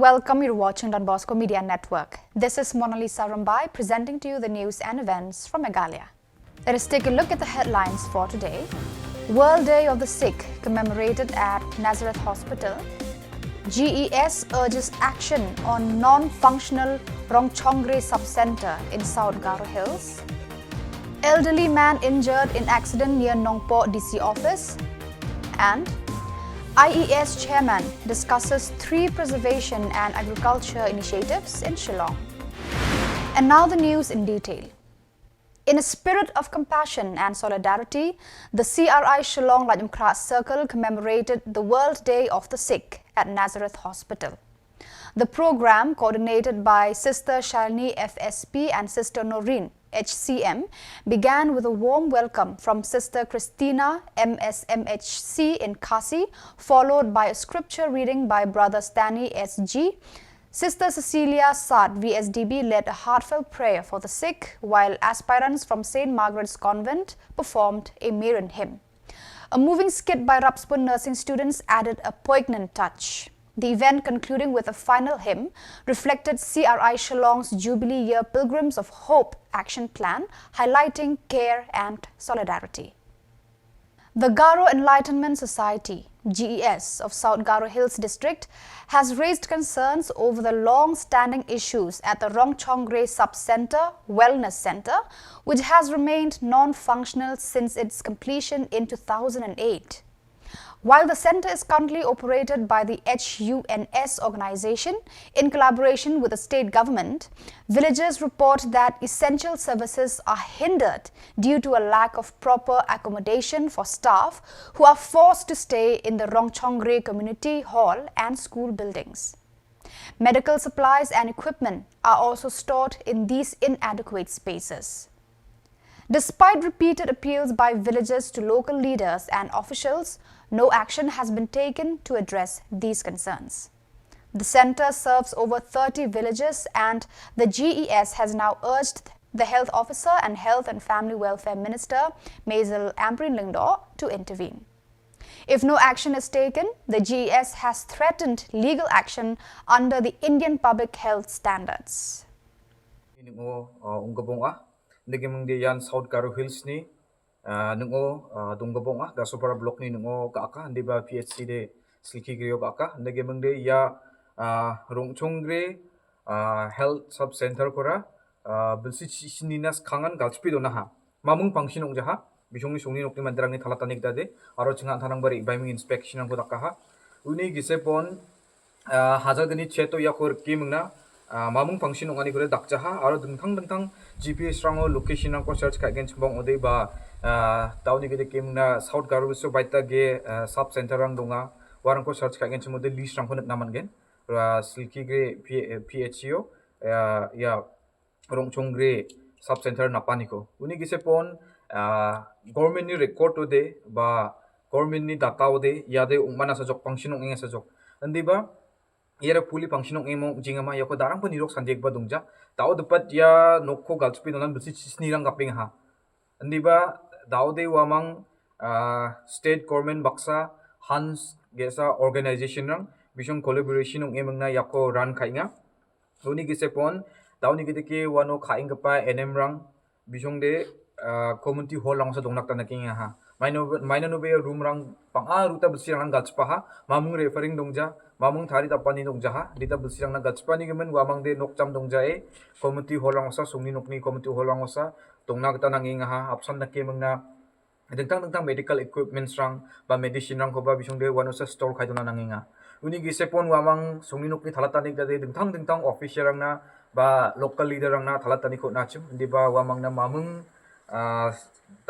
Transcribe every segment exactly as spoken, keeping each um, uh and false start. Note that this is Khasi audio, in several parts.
Welcome, you're watching Don Bosco Media Network. This is Mona Lisa Rumbai presenting to you the news and events from Meghalaya. Let us take a look at the headlines for today. World Day of the Sick commemorated at Nazareth Hospital. G E S urges action on non-functional Rongchongre sub-centre in South Garo Hills. Elderly man injured in accident near Nongpoh D C office. And I E S chairman discusses tree preservation and agriculture initiatives in Shillong. And now the news in detail. In a spirit of compassion and solidarity, the C R I Shillong Laitumkhrah Circle commemorated the World Day of the Sick at Nazareth Hospital. The program, coordinated by Sister Shalini F S P and Sister Noreen H C M, began with a warm welcome from Sister Christina M S M H C in Khasi, followed by a scripture reading by Brother Stanley S G. Sister Cecilia Sat V S D B led a heartfelt prayer for the sick, while aspirants from Saint Margaret's Convent performed a Marian hymn. A moving skit by Rapspun nursing students added a poignant touch. The event, concluding with a final hymn, reflected C R I Shillong's Jubilee Year Pilgrims of Hope action plan, highlighting care and solidarity. The Garo Enlightenment Society, G E S, of South Garo Hills District has raised concerns over the long-standing issues at the Rongchongre Sub-Centre Wellness Centre, which has remained non-functional since its completion in two thousand eight. While the centre is currently operated by the H U N S organisation in collaboration with the state government, villagers report that essential services are hindered due to a lack of proper accommodation for staff, who are forced to stay in the Rongchongre Community Hall and school buildings. Medical supplies and equipment are also stored in these inadequate spaces. Despite repeated appeals by villagers to local leaders and officials, no action has been taken to address these concerns. The centre serves over thirty villages, and the G E S has now urged the Health Officer and Health and Family Welfare Minister, Maizel Ampareen Lyngdoh, to intervene. If no action is taken, the G E S has threatened legal action under the Indian Public Health Standards. Ni ngo, uh, ung ka bong ah, nda ki mung de ïa South Garo Hills ni, uh, ni ngo, uh, dung ka bong ah, Dasopara block ni ni ngo ka aka, nda ba P H C de Silkigre ka aka, nda ki mung de ïa, uh, Rongchongre, uh, Health Sub Centre kora, uh, bilsi chi sini nas kangan gal chipi dona ha. Mamung pangsin ong jaha, bisong ni song ni nok ni mandrang ni thalat tanik dade, aro chinga thanang bari bai ming inspection ang kodak kaha. Uni gise pon, uh, hajar gani cheto ya kor ki mengna, uh, mamung pangsin ong ani kore dak jaha, aro dengthang dengthang G P S rango location ang ko search ka gen chembong ode ba, uh, tauni gede ki mengna South Garo so baita ge, uh, sub center rang donga, warang ko search ka gen chembong de list rang ko nek naman gen, ra Silkigre P-, P H C O, uh, ya, Rongchongre Sub Center napan iko. Uni gise pon, ah, government ni record ode, ba government ni data ode, ïa de ung mana sajok pangsin ong ing sajok. Andi ba, ïa re puli pangsin ong ing mo jingama ïa ko darang pun irok sandiak ba dungja. Tau depat ïa nok ko gal chipi nonan besi sini rang kaping ha. Andi ba, tau de wamang, ah, state government baksa, Hans gesa organization rang, bisong collaboration ong ing na ïa ko ran kai nga. Uni gise pon, tauni gede ki wano khaing kapa N M rang, bisong de, ah, community hall rang sa dongnak tana ki nga ha. Maino, maino no be room rang pang a ruta besi rang gal chipa ha, mamung referring dongja, mamung thari tapani dongja ha, dita besi rang na gal chipani gemen wamang de nok cham dongja e, community hall rang sa, sungni nokni community hall rang sa, dongnak tana ngi nga ha, apsan na ki mengna, dengtang dengtang medical equipments rang, ba medicine rang ko ba bisong de wano sa store khai dona nanginga. Uni gise pon wamang sungni nokni thalat tanik dade dengtang dengtang official rang na, ba local leader rang na thalat tanik ko na chim, di ba wamang na mamung, ah,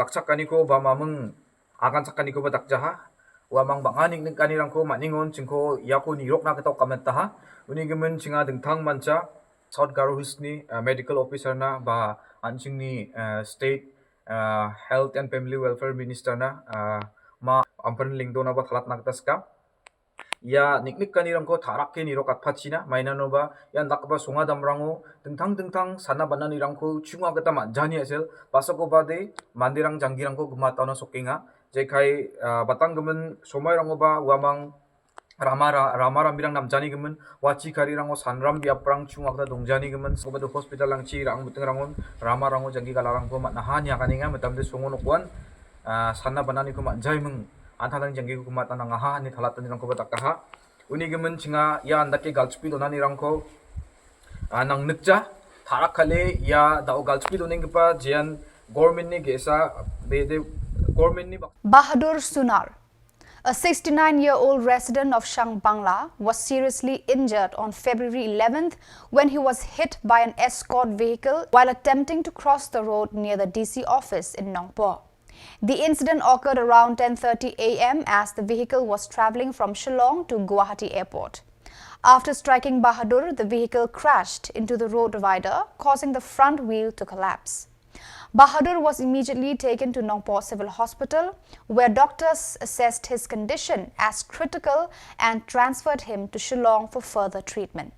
takchak kani ko ba mamung akan chak kani ko ba tak jaha. Wamang bang anik nik kani rang ko maningon chingko ya ko nirok na ketok kamet taha. Uni gemen chinga dengtang mancha South Garo Hills ni, ah, medical officer na ba anching ni, ah, state ah, Health and Family Welfare Minister na, ah, ma Ampareen Lyngdoh na ba thalat na kata skam. Ya, nik nik kani rang ko tharak ke nirok at pachina, maina no ba, ya ndak ba sunga dam rango, tengtang tengtang sana bana ni rang ko chunga kata ma jani asel, basa ko ba de, mandi rang janggi rang ko gema tau na sokinga, jai kai, ah, batang gemen somai rango ba, wamang, Rama ra-, Rama Rambirang nam jani gemen, wachi kari rango sanram biaprang chunga kata dong jani gemen, sobat hospital lang chi rang betung rangon, Rama rango jagi kala rangko mat nahan ya kani nga, metam de songo nokwan, ah, sana banani ko mat jai meng, antha lang jagi ko mat na ngaha ni thalat ni rangko batak kaha. Uni gemen chinga ya andak ke galchpi donani rangko, ah, nang nekja, tharak kale ya dau galchpi doning kepa jian government ni gesa, be de government ni bak- Bahadur Sunar. A sixty-nine-year-old resident of Shangbangla was seriously injured on February eleventh when he was hit by an escort vehicle while attempting to cross the road near the D C office in Nongpoh. The incident occurred around ten thirty a m as the vehicle was traveling from Shillong to Guwahati Airport. After striking Bahadur, the vehicle crashed into the road divider, causing the front wheel to collapse. Bahadur was immediately taken to Nongpoh Civil Hospital, where doctors assessed his condition as critical and transferred him to Shillong for further treatment.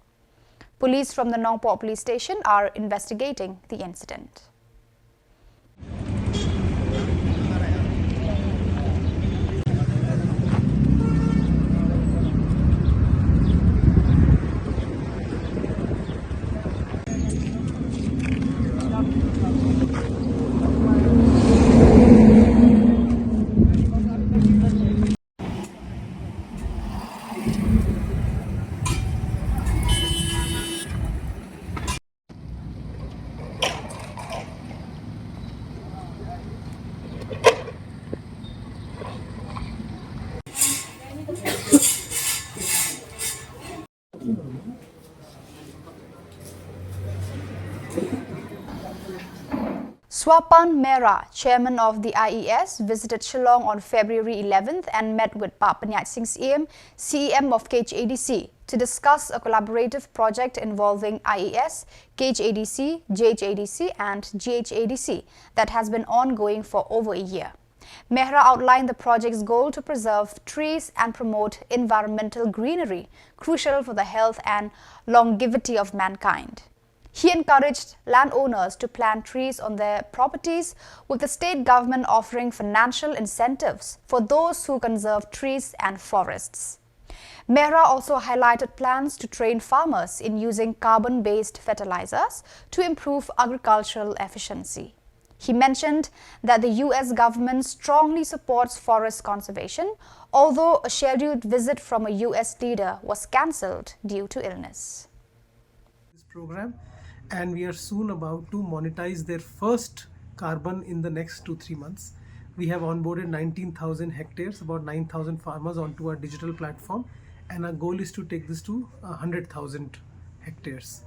Police from the Nongpoh Police Station are investigating the incident. Swapan Mehra, chairman of the I E S, visited Shillong on February eleventh and met with Bah Pynjah Singh Syiem, C E M of K H A D C, to discuss a collaborative project involving I E S, K H A D C, J H A D C, and G H A D C that has been ongoing for over a year. Mehra outlined the project's goal to preserve trees and promote environmental greenery, crucial for the health and longevity of mankind. He encouraged landowners to plant trees on their properties, with the state government offering financial incentives for those who conserve trees and forests. Mehra also highlighted plans to train farmers in using carbon-based fertilizers to improve agricultural efficiency. He mentioned that the U S government strongly supports forest conservation, although a scheduled visit from a U S leader was cancelled due to illness. This program, and we are soon about to monetize their first carbon in the next two, three months. We have onboarded nineteen thousand hectares, about nine thousand farmers onto our digital platform, and our goal is to take this to a hundred thousand hectares.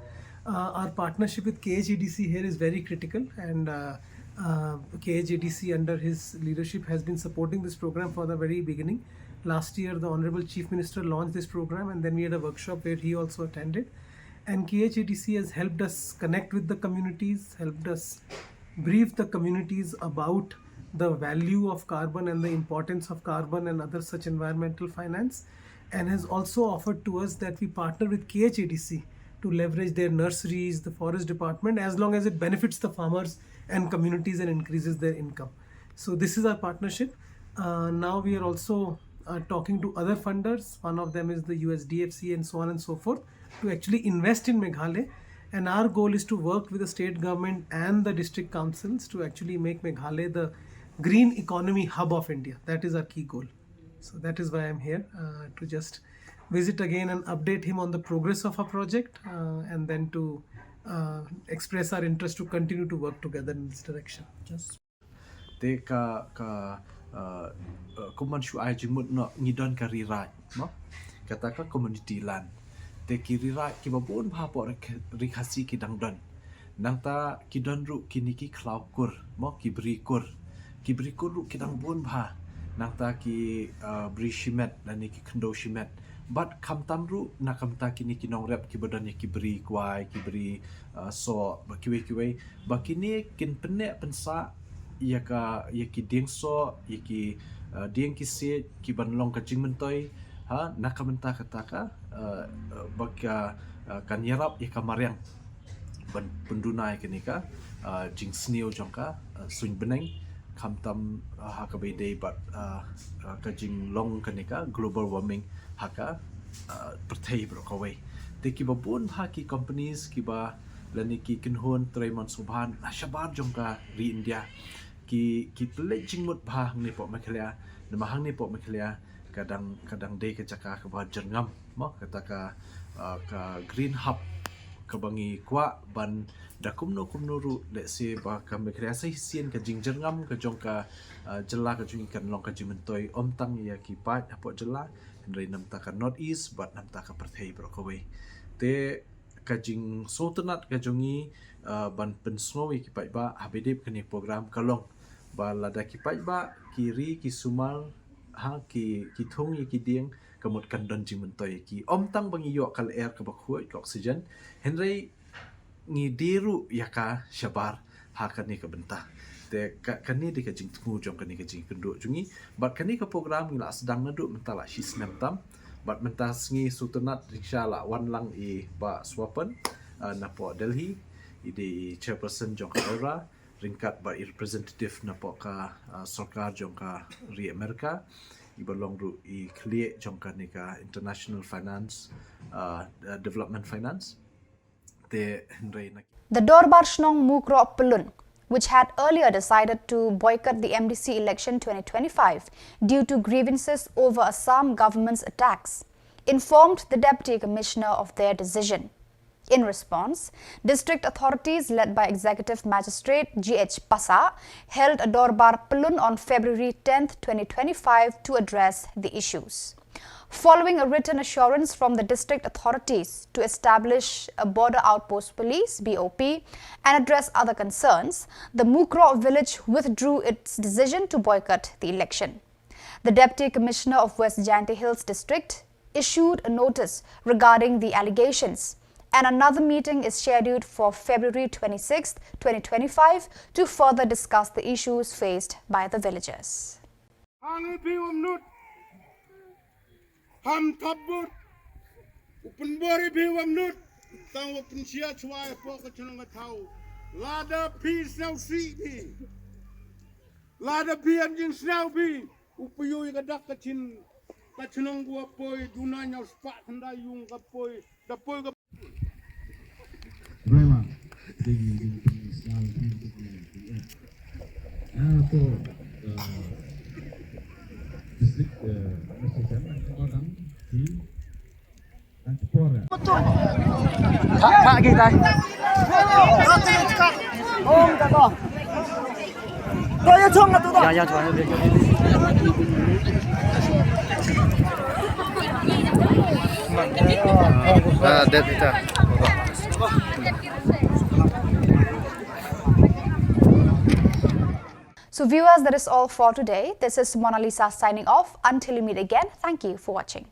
Uh, our partnership with K H A D C here is very critical, and, uh, uh, K H A D C, under his leadership, has been supporting this program from the very beginning. Last year, the Honorable Chief Minister launched this program, and then we had a workshop where he also attended. And K H A D C has helped us connect with the communities, helped us brief the communities about the value of carbon and the importance of carbon and other such environmental finance, and has also offered to us that we partner with K H A D C to leverage their nurseries, the forest department, as long as it benefits the farmers and communities and increases their income. So this is our partnership. Uh, now we are also, uh, talking to other funders. One of them is the U S D F C and so on and so forth, to actually invest in Meghalaya. And our goal is to work with the state government and the district councils to actually make Meghalaya the green economy hub of India. That is our key goal. So that is why I'm here, uh, to just visit again and update him on the progress of our project, uh, and then to, uh, express our interest to continue to work together in this direction. Just Te ka, ka, uh, uh, kumban shu ai jingmut noh, ngi don ka Ri Raid, mo? Kata ka community land. Te ki Ri Raid kiba bun bha hapoh Ri Kh-, Ri Khasi ki dang don. Nangta ki don ruh kine ki khlaw kur, mo, ki bri kur. Ki bri kur ruh ki dang bun bha. Nangta ki, uh, bri shimet, lane ki khyndew shimet. Bad khamtam ruh na ka bynta kine ki nongrep kiba don ïa ki bri kwai, ki bri, uh, soh, bad kiwei kiwei. Ba kine kin pynneh pynsah ïa ka, ïa ki dieng soh, ïa ki, uh, dieng ki siej, ki ban long ka jingmyntoi, ha, na ka bynta kata ka, uh, uh, ba ka, uh, kan ïarap ïa ka mariang ban pynduna ïa kane ka, uh, jingsniew jong ka, uh, suiñ bneng, khamtam, uh, ha kaba ïadei bad, uh, uh, ka jinglong kane ka global warming ha ka, uh, pyrthei baroh kawei. Te kiba bun bha ki companies kiba lane ki kynhun trei mon sngewbha na shabar jong ka ri India ki, ki pynleit jingmut bha hangne hapoh Meghalaya, namar hangne hapoh Meghalaya ka dang, ka dang dei ka jaka kaba jyrngam, mo, kata ka, uh, ka green hub kaba ngi kwah ban da kumno kumno ruh, let's say, ba ka Meghalaya sa shisien ka jingjyrngam ka jong ka, uh, jylla ka jong ngi kan long ka jingmyntoi ym tang ïa ki paid hapoh jylla, hynrei namar ka North East bad namar ka pyrthei baroh kawei. Te ka jingsngewtynnat ka jong ngi, uh, ban pynsngew ïa ki paidbah haba dep kane program ka long ba lada ki paidbah ki ri ki sumar, ha, ki, ki thung ïa ki dieng, ka mut kan don jingmyntoi ïa ki. Ym tang ba ngi ïoh ka lyer kaba khuid, ka oxygen, hynrei ngi die ruh ïa ka shabar ha kane ka bynta. Te ka, kane dei ka jingthmu jong kane ka jingkynduh jong ngi. Bad kane ka program ngi la sdang naduh mynta la shi snem tam. Bad mynta sngi sngewtynnat, rynshah la wan lang i Bah Swapan, uh, napoh Delhi, i dei i chairperson jong ka AURA, ryngkat bad i representative napoh ka, uh, sorkar jong ka ri Amerika, iba long ruh i khlieh jong kane ka international finance, uh, uh, development finance. Te hynrei na The Dorbar Shnong Mukroh Pyllun, which had earlier decided to boycott the M D C election twenty twenty-five due to grievances over Assam government's attacks, informed the Deputy Commissioner of their decision. In response, district authorities led by Executive Magistrate G H Passah held a Dorbar Pyllun on February tenth, twenty twenty-five to address the issues. Following a written assurance from the district authorities to establish a Border Outpost Police, B O P, and address other concerns, the Mukroh village withdrew its decision to boycott the election. The Deputy Commissioner of West Jaintia Hills District issued a notice regarding the allegations, and another meeting is scheduled for February twenty-sixth, twenty twenty-five, to further discuss the issues faced by the villagers. Hangi phi wam nut. Ham tabut. U pynbor ïa phi wam nut. Tang u pynshia chwa ïa pok ka chnong ka thaw. Lada phi sngewsih phi. Lada phi am jingsngew phi. U pynïoh ïa ka dak ka chin. Ka chnong ka wa poi duna ñiaw spah khyndai yung ka poi. Da poi ka Rema, ding, ding, ding, sal, ding, ding, ding, ding, eh. Ah, to, uh, district, uh, administration, and order, di, and to order. Pak, Pak, kita. So viewers, that is all for today. This is Mona Lisa signing off. Until we meet again, thank you for watching.